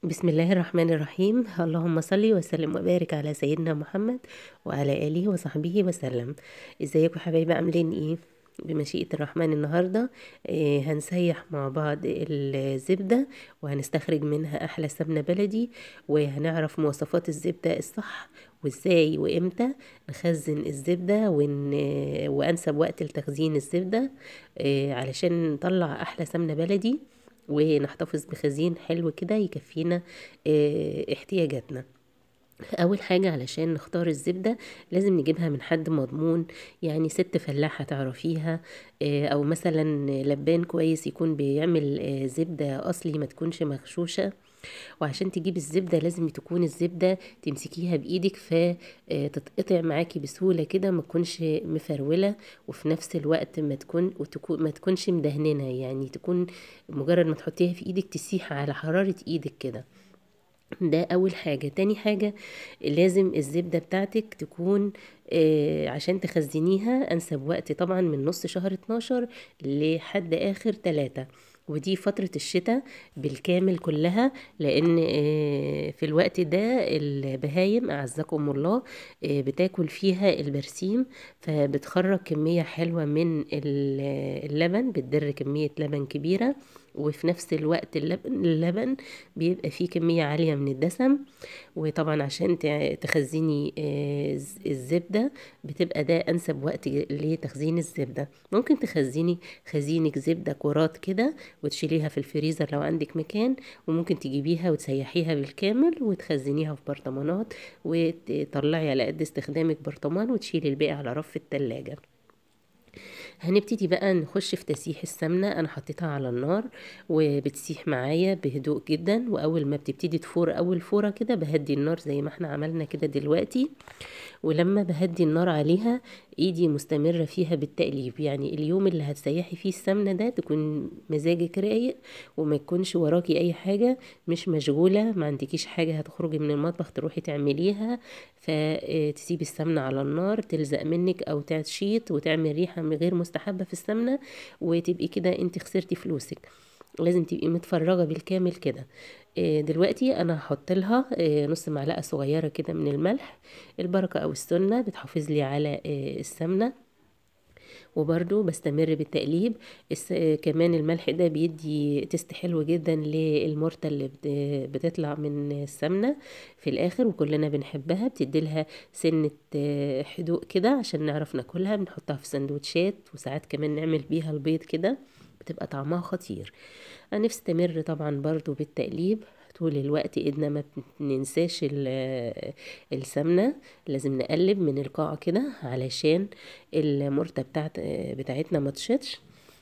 بسم الله الرحمن الرحيم. اللهم صل وسلم وبارك على سيدنا محمد وعلى آله وصحبه وسلم. ازيكم حبايبي، عاملين ايه؟ بمشيئة الرحمن النهاردة هنسيح مع بعض الزبدة وهنستخرج منها أحلى سمنة بلدي، وهنعرف مواصفات الزبدة الصح وازاي وامتى نخزن الزبدة وأنسب وقت لتخزين الزبدة علشان نطلع أحلى سمنة بلدي ونحتفظ بخزين حلو كده يكفينا احتياجاتنا. اول حاجة علشان نختار الزبدة لازم نجيبها من حد مضمون، يعني ست فلاحة تعرفيها، او مثلا لبان كويس يكون بيعمل زبدة اصلي ما تكونش مغشوشة. وعشان تجيب الزبدة لازم تكون الزبدة تمسكيها بايدك فتتقطع معاكي بسهولة كده، ما تكونش مفرولة، وفي نفس الوقت ما تكونش مدهننة، يعني تكون مجرد ما تحطيها في ايدك تسيح على حرارة ايدك كده. ده اول حاجة. تاني حاجة لازم الزبدة بتاعتك تكون عشان تخزنيها انسب وقت طبعا من نص شهر 12 لحد اخر 3، ودي فترة الشتاء بالكامل كلها، لان في الوقت ده البهايم اعزكم الله بتاكل فيها البرسيم، فبتخرج كمية حلوة من اللبن، بتدر كمية لبن كبيرة، وفي نفس الوقت اللبن بيبقى فيه كمية عالية من الدسم. وطبعا عشان تخزني الزبدة بتبقى ده انسب وقت لتخزين الزبدة. ممكن تخزني خزينك زبدة كرات كده وتشيليها في الفريزر لو عندك مكان، وممكن تجيبيها وتسيحيها بالكامل وتخزنيها في برطمانات، وتطلعي على قد استخدامك برطمان وتشيلي الباقي على رف التلاجة. هنبتدي بقى نخش في تسيح السمنة. انا حطيتها على النار وبتسيح معايا بهدوء جدا، واول ما بتبتدي تفور اول فورة كده بهدي النار زي ما احنا عملنا كده دلوقتي. ولما بهدي النار عليها ايدي مستمرة فيها بالتقليب، يعني اليوم اللي هتسيحي فيه السمنة ده تكون مزاجك رايق وما يكونش وراكي اي حاجة، مش مشغولة، ما عندكيش حاجة هتخرجي من المطبخ تروحي تعمليها، فتسيبي السمنة على النار تلزق منك او تشيط وتعمل ريحة غير مستحبة في السمنة، وتبقي كده انت خسرتي فلوسك. لازم تبقي متفرغة بالكامل كده. دلوقتي انا هحط لها نص معلقة صغيرة كده من الملح، البركة او السنة بتحافظ لي على السمنة. وبرده بستمر بالتقليب. كمان الملح ده بيدي taste حلو جدا للمرتة اللي بتطلع من السمنة في الاخر، وكلنا بنحبها، بتدي لها سنة حدوق كده عشان نعرف ناكلها، بنحطها في سندوتشات وساعات كمان نعمل بيها البيض كده، بتبقى طعمها خطير. هنستمر طبعا برضو بالتقليب طول الوقت، ايدنا ما بننساش السمنة، لازم نقلب من القاع كده علشان المرتة بتاعتنا ما تشطش.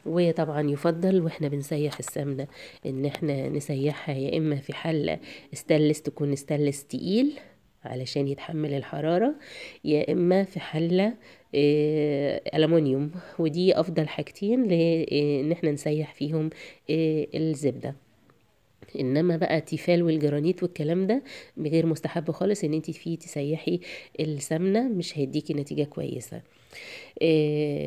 وطبعا يفضل واحنا بنسيح السمنة ان احنا نسيحها يا اما في حلة استانلس، تكون استانلس تقيل علشان يتحمل الحرارة، يا اما في حلة ألمونيوم، ودي افضل حاجتين لان احنا نسيح فيهم الزبدة. انما بقى تيفال والجرانيت والكلام ده غير مستحب خالص ان انت فيه تسيحي السمنة، مش هيديكي نتيجة كويسة.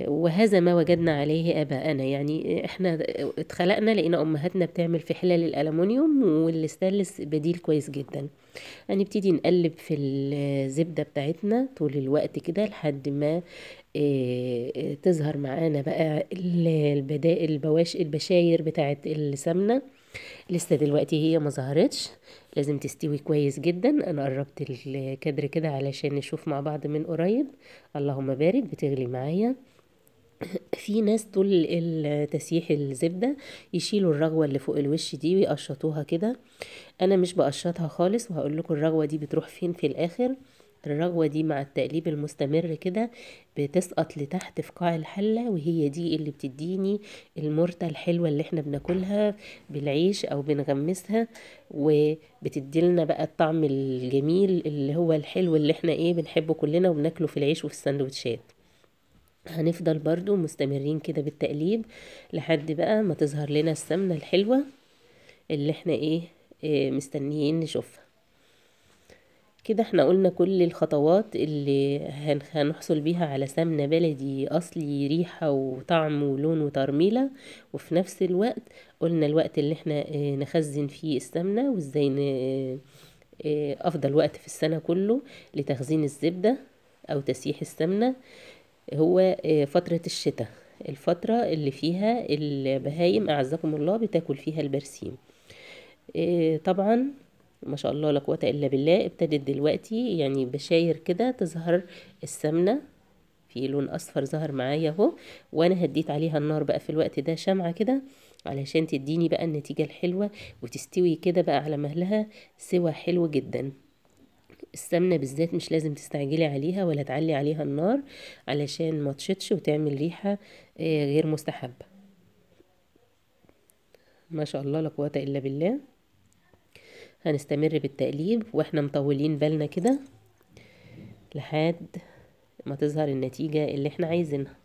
وهذا ما وجدنا عليه اباءنا، يعني احنا اتخلقنا لقينا امهاتنا بتعمل في حلل الالومنيوم والستانلس بديل كويس جدا. هنبتدي نقلب في الزبدة بتاعتنا طول الوقت كده لحد ما تظهر معانا بقى البدائل البشاير بتاعت السمنة. لسه دلوقتي هي ما ظهرتش، لازم تستوي كويس جدا. انا قربت الكدر كده علشان نشوف مع بعض من قريب. اللهم بارك، بتغلي معايا. في ناس طول تسييح الزبدة يشيلوا الرغوة اللي فوق الوش دي ويقشطوها كده، انا مش بقشطها خالص، وهقول لكم الرغوة دي بتروح فين في الاخر. الرغوة دي مع التقليب المستمر كده بتسقط لتحت في قاع الحلة، وهي دي اللي بتديني المرتة الحلوة اللي احنا بناكلها بالعيش او بنغمسها، وبتديلنا بقى الطعم الجميل اللي هو الحلو اللي احنا بنحبه كلنا وبناكله في العيش وفي السندوتشات. هنفضل برضو مستمرين كده بالتقليب لحد بقى ما تظهر لنا السمنة الحلوة اللي احنا مستنيين نشوفها. كده احنا قلنا كل الخطوات اللي هنحصل بيها على سمنة بلدي اصلي، ريحة وطعم ولون وترميلة، وفي نفس الوقت قلنا الوقت اللي احنا نخزن فيه السمنة، وازاي افضل وقت في السنة كله لتخزين الزبدة او تسييح السمنة هو فترة الشتاء، الفترة اللي فيها البهايم اعزكم الله بتاكل فيها البرسيم. طبعا ما شاء الله لا قوة الا بالله، ابتدت دلوقتي يعني بشاير كده تظهر السمنة في لون اصفر ظهر معايا اهو، وانا هديت عليها النار بقى في الوقت ده شمعة كده علشان تديني بقى النتيجة الحلوة وتستوي كده بقى على مهلها سوى حلو جدا. السمنة بالذات مش لازم تستعجلي عليها ولا تعلي عليها النار علشان ما تشطش وتعمل ريحة غير مستحبة. ما شاء الله لا قوة الا بالله. هنستمر بالتقليب واحنا مطولين بالنا كده لحد ما تظهر النتيجة اللي احنا عايزينها.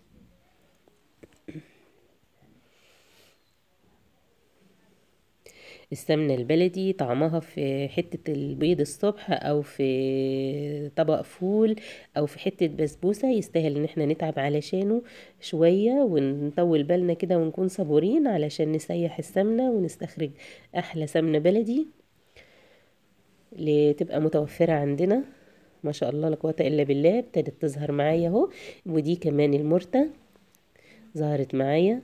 السمنة البلدي طعمها في حتة البيض الصبح او في طبق فول او في حتة بسبوسة يستاهل ان احنا نتعب علشانه شوية ونطول بالنا كده ونكون صبورين علشان نسيح السمنة ونستخرج احلى سمنة بلدي لتبقى متوفرة عندنا. ما شاء الله لا قوة الا بالله، ابتدت تظهر معايا اهو، ودي كمان المرتة ظهرت معايا.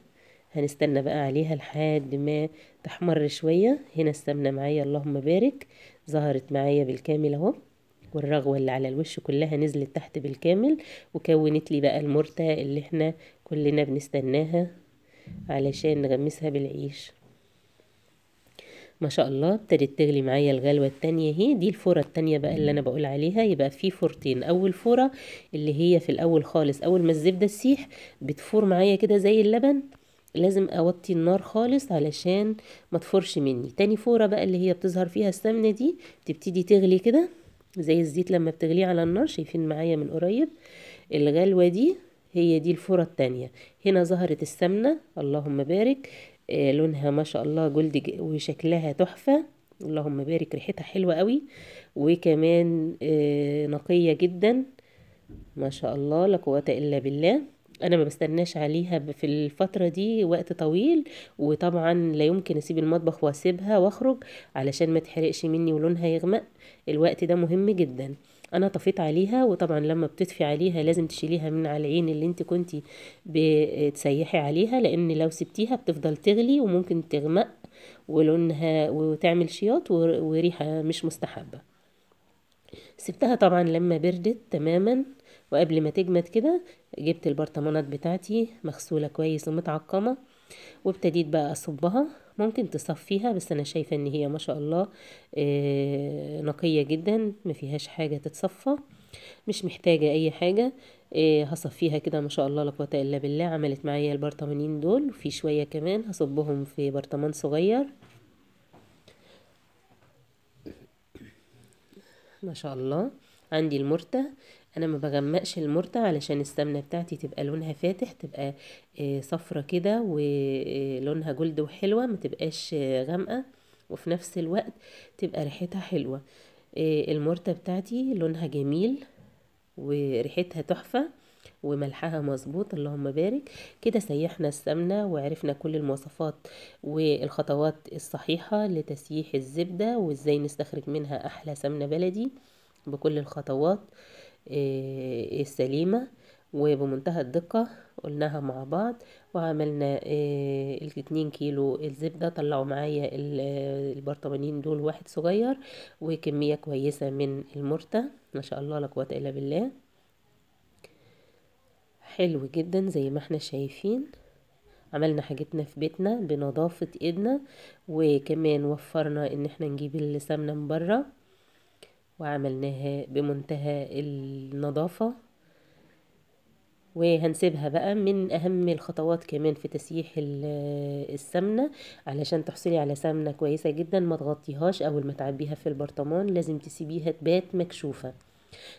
هنستنى بقى عليها لحد ما تحمر شوية. هنا السمنة معايا اللهم بارك ظهرت معايا بالكامل اهو، والرغوة اللي على الوش كلها نزلت تحت بالكامل وكونت لي بقى المرتة اللي احنا كلنا بنستناها علشان نغمسها بالعيش. ما شاء الله ابتدت تغلي معايا الغلوة التانية اهي، دي الفورة التانية بقى اللي انا بقول عليها. يبقى في فورتين، اول فورة اللي هي في الاول خالص اول ما الزبدة تسيح بتفور معايا كده زي اللبن، لازم اوطي النار خالص علشان ما تفورش مني. تاني فورة بقى اللي هي بتظهر فيها السمنة دي بتبتدي تغلي كده زي الزيت لما بتغليه على النار، شايفين معايا من قريب الغلوة دي، هي دي الفورة التانية. هنا ظهرت السمنة اللهم بارك، لونها ما شاء الله جلد وشكلها تحفة اللهم بارك، ريحتها حلوة قوي وكمان نقية جدا ما شاء الله لا قوة الا بالله. انا ما بستناش عليها في الفترة دي وقت طويل، وطبعا لا يمكن اسيب المطبخ واسيبها واخرج علشان ما تحرقش مني ولونها يغمق. الوقت ده مهم جدا. انا طفيت عليها، وطبعا لما بتطفي عليها لازم تشيليها من على العين اللي انت كنتي بتسيحي عليها، لان لو سبتيها بتفضل تغلي وممكن تغمق ولونها وتعمل شياط وريحة مش مستحبة. سبتها طبعا لما بردت تماما، وقبل ما تجمد كده جبت البرطمانات بتاعتي مغسولة كويس ومتعقمة، وابتديت بقى اصبها. ممكن تصفيها بس انا شايفة ان هي ما شاء الله نقية جدا، ما فيهاش حاجة تتصفى، مش محتاجة اي حاجة. هصفيها كده ما شاء الله لا قوة الا بالله. عملت معايا البرطمانين دول، وفي شوية كمان هصبهم في برطمان صغير ما شاء الله. عندي المرتة، انا ما بغمقش المرتة علشان السمنة بتاعتي تبقى لونها فاتح، تبقى صفرة كده ولونها جلد وحلوة، ما تبقاش غامقة، وفي نفس الوقت تبقى ريحتها حلوة. المرتة بتاعتي لونها جميل وريحتها تحفة وملحها مظبوط اللهم بارك. كده سيحنا السمنة وعرفنا كل المواصفات والخطوات الصحيحة لتسييح الزبدة وازاي نستخرج منها احلى سمنة بلدي بكل الخطوات السليمة وبمنتهى الدقة. قلناها مع بعض وعملنا 2 كيلو الزبدة، طلعوا معايا البرطمانين دول واحد صغير وكمية كويسة من المرتة ما شاء الله لا قوة الا بالله. حلو جدا زي ما احنا شايفين، عملنا حاجتنا في بيتنا بنظافة ايدنا، وكمان وفرنا ان احنا نجيب السمنة من بره وعملناها بمنتهى النظافة. وهنسيبها بقى. من اهم الخطوات كمان في تسييح السمنة علشان تحصلي على سمنة كويسة جدا، ما تغطيهاش اول ما تعبيها في البرطمان، لازم تسيبيها تبات مكشوفة،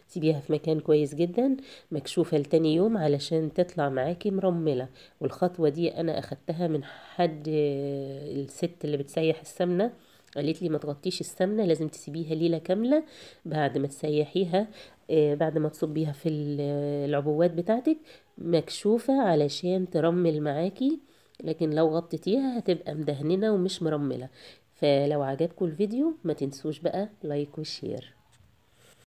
تسيبيها في مكان كويس جدا مكشوفة لتاني يوم علشان تطلع معاكي مرملة. والخطوة دي انا اخدتها من حد الست اللي بتسيح السمنة قالت لي ما تغطيش السمنة، لازم تسيبيها ليلة كاملة بعد ما تسيحيها، بعد ما تصبيها في العبوات بتاعتك مكشوفة علشان ترمل معاكي، لكن لو غطيتيها هتبقى مدهننة ومش مرملة. فلو عجبكم الفيديو ما تنسوش بقى like و share.